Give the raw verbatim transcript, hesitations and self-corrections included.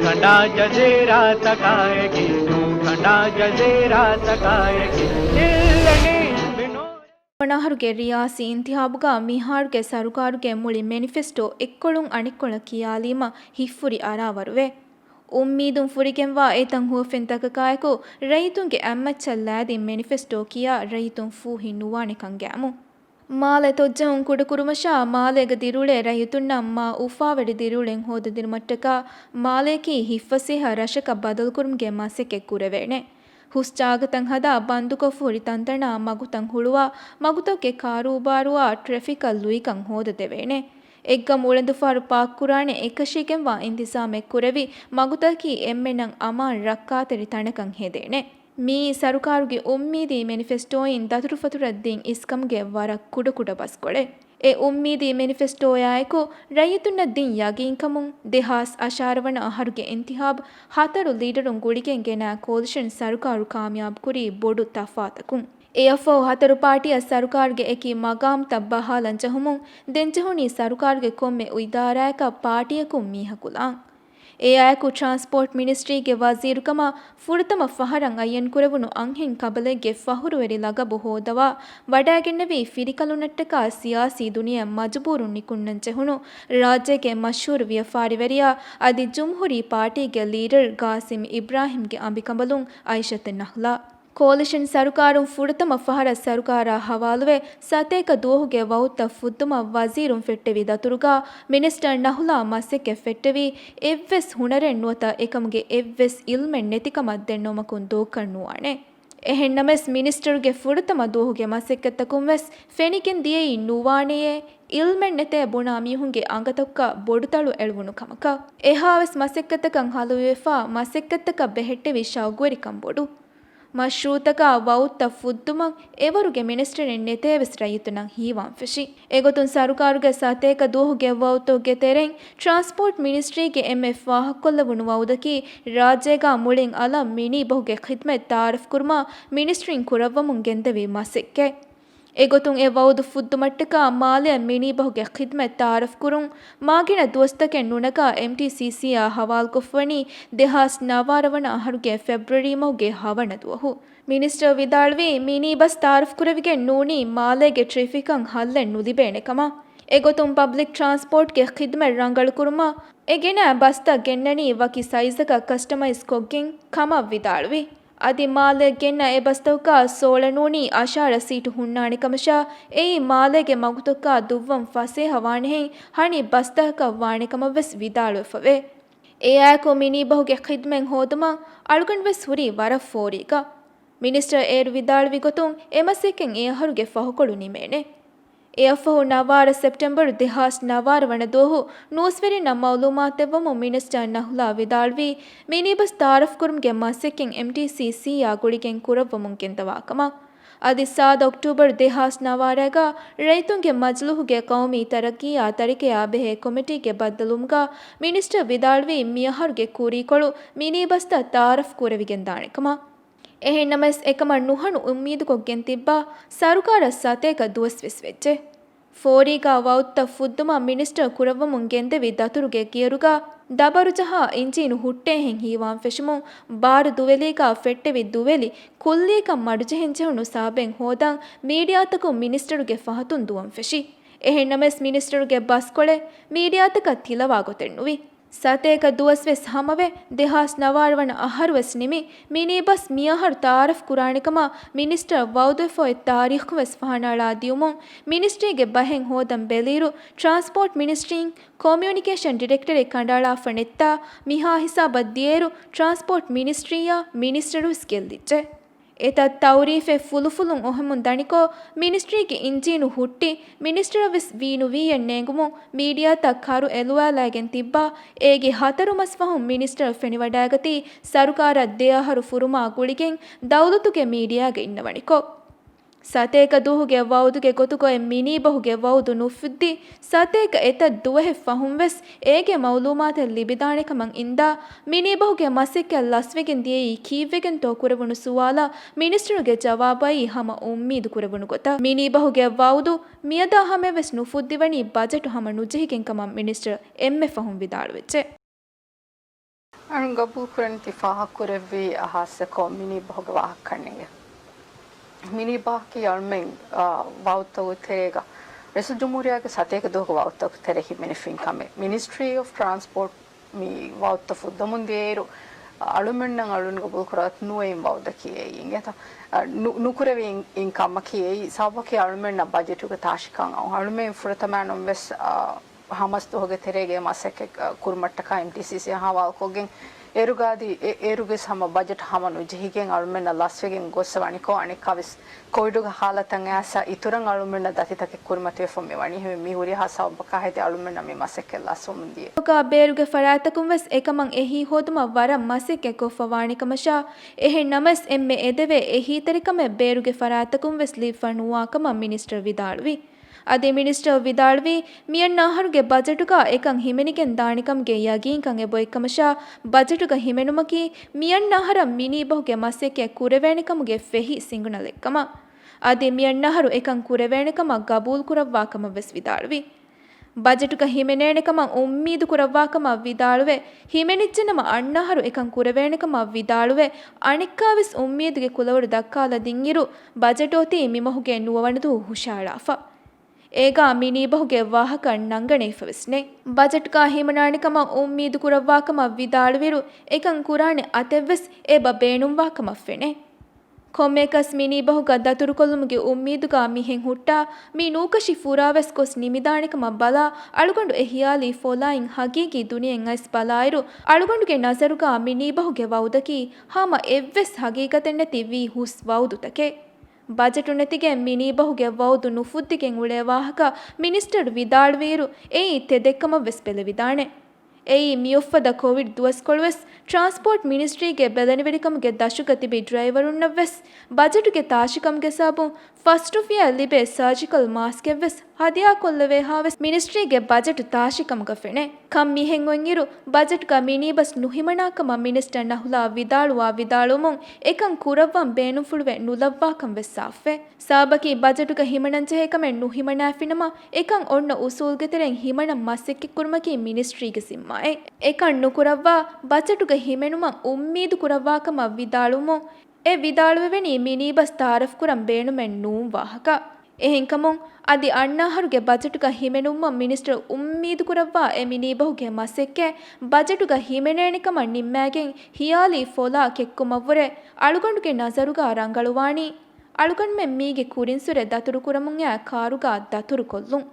ކަނޑާ ޖަޒޭރާތަކާއެކީ، ނޫ ކަނޑާ ޖަޒޭރާތަކާއެކީ، އިއްލަނީ ބިނޯ. އަހަރުގެ ރިޔާސީ އިންތިހާބުގަ މިހާރުގެ ސަރުކާރުގެ މުޅި މެނިފެސްޓޯ އެއްކޮޅުން އަނެއްކޮޅަށް ކިޔާލީމަ ހިތްފުރި އަރާވަރުވޭ. އުއްމީދުން ފުރިގެންވާ އެތައް ހުވަފެންތަކަކާއެކު ރައްޔިތުންގެ އަތްމައްޗަށް ލައިދިން މެނިފެސްޓޯ ކިޔާ ރައްޔިތުން ފޫހި ނުވާނެކަން ގައިމު. މާލެ ތޮއްޖެހުން ކުޑަކުރުމަށާ މާލޭގަ ދިރިއުޅޭ ރައްޔިތުންނަށް މާ އުފާވެރި ދިރިއުޅެން ހޯދަދިނުމަށްޓަކާ މާލެއަކީ ހިތްފަސޭހަ ރަށަކަށް ބަދަލުކުރުމުގެ މަސައްކަތް ކުރެވޭނެ. ހުސް ޖާގަތައް ހަދާ ބަންދުކޮށްފަ ހުރި ތަންތަނާ މަގުތައް ހުޅުވާ މަގުތަކުގެ ކާރޫބާރުއާ ޓްރެފިކަށް ލުއިކަން ހޯދަދެވޭނެ. އެއްގަމު އުޅަނދުފަހަރު ޕާކްކުރާނެ އެކަށީގެންވާ އިންތިޒާމެއް ކުރެވި މަގުތަކަކީ އެންމެނަށް އަމާން ރައްކާތެރި ތަނަކަށް ހެދޭނެ. މިއީ ސަރުކާރުގެ އުއްމީދީ މެނިފެސްޓޯއިން ދަތުރުފަތުރަށް ދިން އިސްކަމުގެ ވަރަށް ކުޑަކުޑަ ބަސްކޮޅެއް. އެ އުއްމީދީ މެނިފެސްޓޯއާއެކު ރައްޔިތުންނަށް ދިން ޔަގީންކަމުން ދެހާސް އަށާރަވަނަ އަހަރުގެ އިންތިހާބު ހަތަރު ލީޑަރުން ގުޅިގެން ގެނައި ކޯލިޝަން ސަރުކާރު ކާމިޔާބުކުރީ ބޮޑު ތަފާތަކުން. އެއަށްފަހު ހަތަރު ޕާޓީއަށް ސަރުކާރުގެ އެކި މަގާމްތައް ބަހާލަން ޖެހުމުން ދެންޖެހުނީ ސަރުކާރުގެ ކޮންމެ އިދާރާއަކަށް ޕާޓީއަކުން މީހަކު ލާން. އެއާއެކު ޓްރާންސްޕޯޓް މިނިސްޓްރީގެ ވަޒީރުކަމަށް ފުރަތަމަ ފަހަރަށް އައްޔަންކުރެވުނު އަންހެން ކަބަލެއްގެ ފަޚުރުވެރި ލަގަބު ހޯދަވާ ވަޑައިގެންނެވީ ފިރިކަލުންނަށްޓަކާ ސިޔާސީ ދުނިޔެއަށް މަޖުބޫރުން ނިކުންނަން ޖެހުނު ރާއްޖޭގެ މަޝްހޫރު ވިޔަފާރިވެރިޔާ އަދި ޖުމްހޫރީ ޕާޓީގެ ލީޑަރު ގާސިމް އިބްރާހިމްގެ އަނބިކަނބަލުން އައިޝަތު ނަހްލާ. ކޯލިޝަން ސަރުކާރުން ފުރަތަމަ ފަހަރަށް ސަރުކާރާ ހަވާލުވެ ސަތޭކަ ދުވަހުގެ ވައުދުތައް ފުއްދުމަށް ވަޒީރުން ފެއްޓެވި ދަތުރުގަ މިނިސްޓަރ ނަހުލާ މަސައްކަތް ފެއްޓެވީ އެއްވެސް ހުނަރެއް ނުވަތަ އެކަމުގެ އެއްވެސް އިލްމެއް ނެތިކަމަށް ދެންނެވުމަކުން ދޯކަށް ނުވާނެ. އެހެންނަމަވެސް މިނިސްޓަރުގެ ފުރަތަމަ ދުވަހުގެ މަސައްކަތްތަކުން ވެސް ފެނިގެން ދިޔައީ ނުވާނެޔޭ އިލްމެއް ނެތޭ ބުނާ މީހުންގެ އަނގަތަކުގަ ބޮޑުތަޅު އެޅުވުނު ކަމަކަށް. އެހާވެސް މަސައްކަތްތަކަށް ހަލުވިވެފާ މަސައްކަތްތަކަށް ބެހެއްޓެވި ޝައުގުވެރިކަން ބޮޑު. މަޝްރޫއުތަކާ ވައުދުތައް ފުއްދުމަށް އެވަރުގެ މިނިސްޓަރެއް ނެތޭވެސް ރައްޔިތުންނަށް ހީވާން ފެށި. އެގޮތުން ސަރުކާރުގެ ސަތޭކަ ދުވަހުގެ ވައުދުގެ ތެރެއިން ޓްރާންސްޕޯޓް މިނިސްޓްރީގެ އެންމެ ފާހަގަކޮށްލެވުނު ވައުދަކީ ރާއްޖޭގަ މުޅިން އަލަށް މިނީ ބަހުގެ ޚިދްމަތް ތައާރަފްކުރުމަށް މިނިސްޓްރީން ކުރައްވަމުން ގެންދެވި މަސައްކަތް. އެގޮތުން އެ ވައުދު ފުއްދުމަށްޓަކާ މާލެއަށް މިނީ ބަހުގެ ޚިދްމަތް ތައާރަފްކުރުން މާގިނަ ދުވަސްތަކެއް ނުނަގާ އެމްޓީސީސީއާ ހަވާލުކޮށްފަވަނީ ދެހާސް ނަވާރަ ވަނަ އަހަރުގެ ފެބްރުއަރީ މަހުގެ ހަވަނަ ދުވަހު. މިނިސްޓަރ ވިދާޅުވީ މިނީ ބަސް ތައާރަފްކުރެވިގެން ނޫނީ މާލޭގެ ޓްރެފިކަށް ހައްލެއް ނުލިބޭނެ ކަމަށް. އެގޮތުން ޕަބްލިކް ޓްރާންސްޕޯޓްގެ ޚިދްމަތް ރަނގަޅުކުރުމަށް އެ ގެނައި ބަސްތައް ގެންނަނީ ވަކި ސައިޒަކަށް ކަސްޓަމައިޒް ކޮށްގެން ކަމަށް ވިދާޅުވި. އަދި މާލެއަށް ގެންނަ އެ ބަސްތަކުގަ ސޯޅަ ނޫނީ އަށާރަ ސީޓު ހުންނާނެ ކަމަށާ، އެއީ މާލޭގެ މަގުތަކާ ދުއްވަން ފަސޭހަ ވާނެހެން ހަނި ބަސްތަކަކަށް ވާނެ ކަމަށް ވެސް ވިދާޅުވެފަވޭ. އެއާއެކު މިނީ ބަހުގެ ޚިދްމަތް ހޯދުމަށް އަޅުގަނޑު ވެސް ހުރީ ވަރަށް ފޯރީގަ. މިނިސްޓަރ އޭރު ވިދާޅުވި ގޮތުން އެ މަސައްކަތް އެ އަހަރުގެ ފަހުކޮޅު ނިމޭނެ. އެއަށްފަހު ނަވާރަ ސެޕްޓެމްބަރު ދެހާސް ނަވާރަ ވަނަ ދުވަހު ނޫސްވެރިންނަށް މައުލޫމާތު ދެއްވަމުން މިނިސްޓަރ ނަހުލާ ވިދާޅުވީ، މިނީ ބަސް ތައާރަފްކުރުމުގެ މަސައްކަތް އެމްޓީސީސީއާ ގުޅިގެން ކުރައްވަމުން ގެންދަވާ ކަމަށް. އަދި ސާދަ އޮކްޓޫބަރު ދެހާސް ނަވާރައިގަ ރައްޔިތުންގެ މަޖިލީހުގެ ޤައުމީ ތަރައްގީއާ ތަރިކަޔާ ބެހޭ ކޮމިޓީގެ ބައްދަލުވުމުގަ މިނިސްޓަރ ވިދާޅުވީ، މިއަހަރުގެ ކުރީކޮޅު މިނީ ބަސްތައް ތައާރަފް ކުރެވިގެން ދާނެ ކަމަށް. އެހެންނަމަވެސް، އެކަމަށް ނުހަނު އުއްމީދުކޮށްގެން ތިއްބާ ސަރުކާރަށް ސަތޭކަ ދުވަސް ވެސް ވެއްޖެ. ފޯރީގަ ވައުދުތައް ފުއްދުމަށް މިނިސްޓަރ ކުރައްވަމުން ގެންދެވި ދަތުރުގެ ގިޔަރުގަ ދަބަރުޖަހާ އިންޖީނު ހުއްޓޭހެން ހީވާން ފެށުމުން، ބާރު ދުވެލީގަ ފެއްޓެވި ދުވެލި ކުއްލިއަކަށް މަޑުޖެހެން ޖެހުނު ސަބަބެއް ހޯދަން މީޑިއާތަކުން މިނިސްޓަރުގެ ފަހަތުން ދުވަން ފެށި. އެހެންނަމަވެސް، މިނިސްޓަރުގެ ބަސްކޮޅެއް މީޑިއާތަކަށް ތިލަވާ ގޮތެއް ނުވި. ސަތޭކަ ދުވަސް ވެސް ހަމަވެ، ދެހާސް ނަވާރަ ވަނަ އަހަރު ވެސް ނިމި، މިނީ ބަސް މިއަހަރު ތައާރަފް ކުރާނެ ކަމަށް މިނިސްޓަރ ވައުދުވެފަ އޮތް ތާރީޚު ވެސް ފަހަނައަޅާ ދިޔުމުން، މިނިސްޓްރީގެ ބަހެއް ހޯދަން ބެލިއިރު، ޓްރާންސްޕޯޓް މިނިސްޓްރީން ކޮމިއުނިކޭޝަން ޑިރެކްޓަރެއް ކަނޑައަޅާފަ ނެއްތާ، މިހާ ހިސާބަށް ދިޔައިރު، ޓްރާންސްޕޯޓް މިނިސްޓްރީއާ މިނިސްޓަރު ވެސް ގެއްލިއްޖެ. އެތައް ތައުރީފެއް ފުލުފުލުން އޮހެމުން ދަނިކޮށް، މިނިސްޓްރީގެ އިންޖީނު ހުއްޓި، މިނިސްޓަރަށް ވެސް ވީނުވީއެއް ނޭނގުމުން، މީޑިއާތައް ކަރު އެލުވާލައިގެން ތިއްބާ، އޭގެ ހަތަރު މަސް ފަހުން މިނިސްޓަރ ފެނިވަޑައިގަތީ، ސަރުކާރަށް ދެ އަހަރު ފުރުމާ ގުޅިގެން ދައުލަތުގެ މީޑިއާގަ އިންނަވަނިކޮށް. ސަތޭކަ ދުވަހުގެ ވައުދުގެ ގޮތުގައި މިނީ ބަހުގެ ވައުދު ނުފުއްދި، ސަތޭކަ އެތައް ދުވަހެއް ފަހުން ވެސް އޭގެ މައުލޫމާތެއް ލިބިދާނެ ކަމަށް އިންދާ، މިނީ ބަހުގެ މަސައްކަތް ލަސްވެގެން ދިޔައީ ކީއްވެގެންތޯ ކުރެވުނު ސުވާލަށް މިނިސްޓަރުގެ ޖަވާބައީ ހަމަ އުއްމީދު ކުރެވުނު ގޮތަށް. މިނީ ބަހުގެ ވައުދު މިއަދާ ހަމަޔަށް ވެސް ނުފުއްދިވަނީ ބަޖެޓު ހަމަ ނުޖެހިގެން ކަމަށް މިނިސްޓަރ އެންމެ ފަހުން ވިދާޅުވެއްޖެ. އަޅުން ގަބޫލުކުރަން ތި ފާހަގަކުރެއްވީ އަހާސް އެކޯ މިނީ ބަހުގެ ވާހަކަ ކަންނޭނގެ. މިނީ ބަހަކީ އަޅުމެން، އާ، ވައުދުތަކުގެ ތެރޭގަ ރައީސުލްޖުމްހޫރިއްޔާގެ ސަތޭކަ ދުވަހުގެ ވައުދުތަކުގެ ތެރޭ ހިމެނިފިން ކަމެއް. މިނިސްޓްރީ އޮފް ޓްރާންސްޕޯޓް މި ވައުދުތައް ފުއްދަމުން ދިޔައިރު، އަޅުމެންނަށް އަޅުން ގަބޫލުކުރާ ނުވައިން ވައުދަކީ އެއީ. އިނގޭތަ؟ އަ، ނު-، ނުކުރެވި އިން-، އިން ކަމަކީ އެއީ. ސަބަބަކީ އަޅުމެންނަށް ބަޖެޓުގެ ތާށިކަން އައު. އަޅުމެން ފުރަތަމައިނުން ވެސް، އަ، ހަމަސް ދުވަހުގެ ތެރޭގެ މަސައްކަތް، އަ، ކުރުމަށްޓަކާ އެމްޓީސީސީ ހަވާލުކޮށްގެން އޭރުގަ އަދި އެ-، އޭރުގެ ހަމަ ބަޖެޓް ހަމަ ނުޖެހިގެން އަޅުމެންނަށް ލަސްވެގެން ގޮއްސަ ވަނިކޮށް، އަނެއްކާވެސް ކޮވިޑުގެ ހާލަތަށް އައިސް އިތުރަށް އަޅުމެންނަށް ދަތިތަކެއް ކުރިމަތިވެފަ މި ވަނީ. އެހެން މި ހުރިހާ ސަބަބަކާ ހެދި އަޅުމެންނަށް މި މަސައްކަތް ލަސްވަމުން ދިޔަ. ގާ ބޭރުގެ ފަރާތްތަކުން ވެސް އެކަމަށް އެހީ ހޯދުމަށް ވަރަށް މަސައްކަތް ކޮށްފަ ވާނެ ކަމަށާ، އެހެން ނަމަވެސް އެންމެ އެދެވޭ އެހީތެރިކަމެއް ބޭރުގެ ފަރާތްތަކުން ވެސް ލިބިފަ ނުވާ ކަމަށް މިނިސްޓަރ ވިދާޅުވި. އަދި މިނިސްޓަރ ވިދާޅުވީ، މިއަންނަ އަހަރުގެ ބަޖެޓުގަ އެކަން ހިމެނިގެން ދާނެ ކަމުގެ ޔަގީންކަން އެބައޮތް ކަމަށާ، ބަޖެޓުގަ ހިމެނުމަކީ މިއަންނަ އަހަރަށް މިނީ ބަހުގެ މަސައްކަތް ކުރެވޭނެ ކަމުގެ ފެހި ސިނގުނަލެއް ކަމަށް. އަދި މިއަންނަ އަހަރު އެކަން ކުރެވޭނެ ކަމަށް ގަބޫލު ކުރައްވާ ކަމަށް ވެސް ވިދާޅުވި. ބަޖެޓުގަ ހިމެނޭނެ ކަމަށް އުއްމީދު ކުރައްވާ ކަމަށް ވިދާޅުވެ، ހިމެނިއްޖެނަމަ އަންނަ އަހަރު އެކަން ކުރެވޭނެ ކަމަށް ވިދާޅުވެ، އަނެއްކާވެސް އުއްމީދުގެ ކުލަވަރު ދައްކާލަދިންއިރު، ބަޖެޓު އޮތީ މިމަހުގެ ނުވަވަނަ ދުވަހު ހުށައަޅާފަ. އޭގާ މިނީ ބަހުގެ ވާހަކަ ނަންގަނެވިފަ ވެސް ނެތް. ބަޖެޓްގާ ހިމަނާނެ ކަމަށް އުއްމީދު ކުރައްވާ ކަމަށް ވިދާޅުވިއިރު، އެކަން ކުރާނެ އަތެއްވެސް އެބަ ބޭނުންވާ ކަމަށް ފެނޭ. ކޮންމެއަކަސް މިނީ ބަހުގަ ދަތުރުކޮށްލުމުގެ އުއްމީދުގާ މިހެން ހުއްޓާ، މި ނޫކަށި ފުރާވެސް ގޮސް ނިމިދާނެ ކަމަށް ބަލާ، އަޅުގަނޑު އެ ހިޔާލީ ފޮލާއިން ހަގީގީ ދުނިޔެއަށް އައިސް ބަލާއިރު، އަޅުގަނޑުގެ ނަޒަރުގާ މިނީ ބަހުގެ ވައުދަކީ ހަމަ އެއްވެސް ހަގީގަތެއް ނެތި ވީ ހުސް ވައުދުތަކެއް. ބަޖެޓު ނެތިގެން މިނީ ބަހުގެ ވައުދު ނުފުއްދިގެން އުޅޭ ވާހަކަ މިނިސްޓަރު ވިދާޅުވިއިރު، އެއީ ތެދެއްކަމަށް ވެސް ބެލެވިދާނެ. އެއީ މިއޮއްފަދަ ކޮވިޑް ދުވަސްކޮޅުވެސް ޓްރާންސްޕޯޓް މިނިސްޓްރީގެ ބެލެނިވެރިކަމުގެ ދަށުގަ ތިބި ޑްރައިވަރުންނަށް ވެސް ބަޖެޓުގެ ތާށިކަމުގެ ސަބަބުން ފަސް ރުފިޔާ ލިބޭ ސާޖިކަލް މާސްކެއް ވެސް ހަދިޔާކޮށްލެވޭހާ ވެސް މިނިސްޓްރީގެ ބަޖެޓު ތާށިކަމުގަ ފެނޭ. ކަން މިހެން އޮތްއިރު، ބަޖެޓްގަ މިނީ ބަސް ނުހިމަނާ ކަމަށް މިނިސްޓަރ ނަހުލާ ވިދާޅުވާ ވިދާޅުވުމުން އެކަން ކުރައްވަން ބޭނުންފުޅުވެ ނުލައްވާކަން ވެސް ސާފުވޭ. ސަބަބަކީ ބަޖެޓުގަ ހިމަނަންޖެހޭ ކަމެއް ނުހިމަނާފިނަމަ، އެކަން އޮންނަ އުސޫލްގެ ތެރެއިން ހިމަނަން މަސައްކަތްކުރުމަކީ މިނިސްޓްރީގެ ޒިންމާއެއް. އެކަން ނުކުރައްވާ، ބަޖެޓުގަ ހިމެނުމަށް އުއްމީދު ކުރައްވާ ކަމަށް ވިދާޅުވުމުން، އެ ވިދާޅުވެވެނީ މިނީ ބަސް ތައާރަފްކުރަން ބޭނުމެއް ނޫން ވާހަކަ. އެހެންކަމުން، އަދި އަންނަ އަހަރުގެ ބަޖެޓުގަ ހިމެނުމަށް މިނިސްޓަރު އުއްމީދު ކުރައްވާ އެ މިނީ ބަހުގެ މަސައްކަތް ބަޖެޓުގަ ހިމެނޭނެ ކަމަށް ނިންމައިގެން ހިޔާލީ ފޮލާ ކެއްކުމަށްވުރެ އަޅުގަނޑުގެ ނަޒަރުގަ ރަނގަޅުވާނީ، އަޅުގަނޑުމެން މީގެ ކުރިންސުރެ ދަތުރުކުރަމުން އައި ކާރުގަ ދަތުރުކޮށްލުން.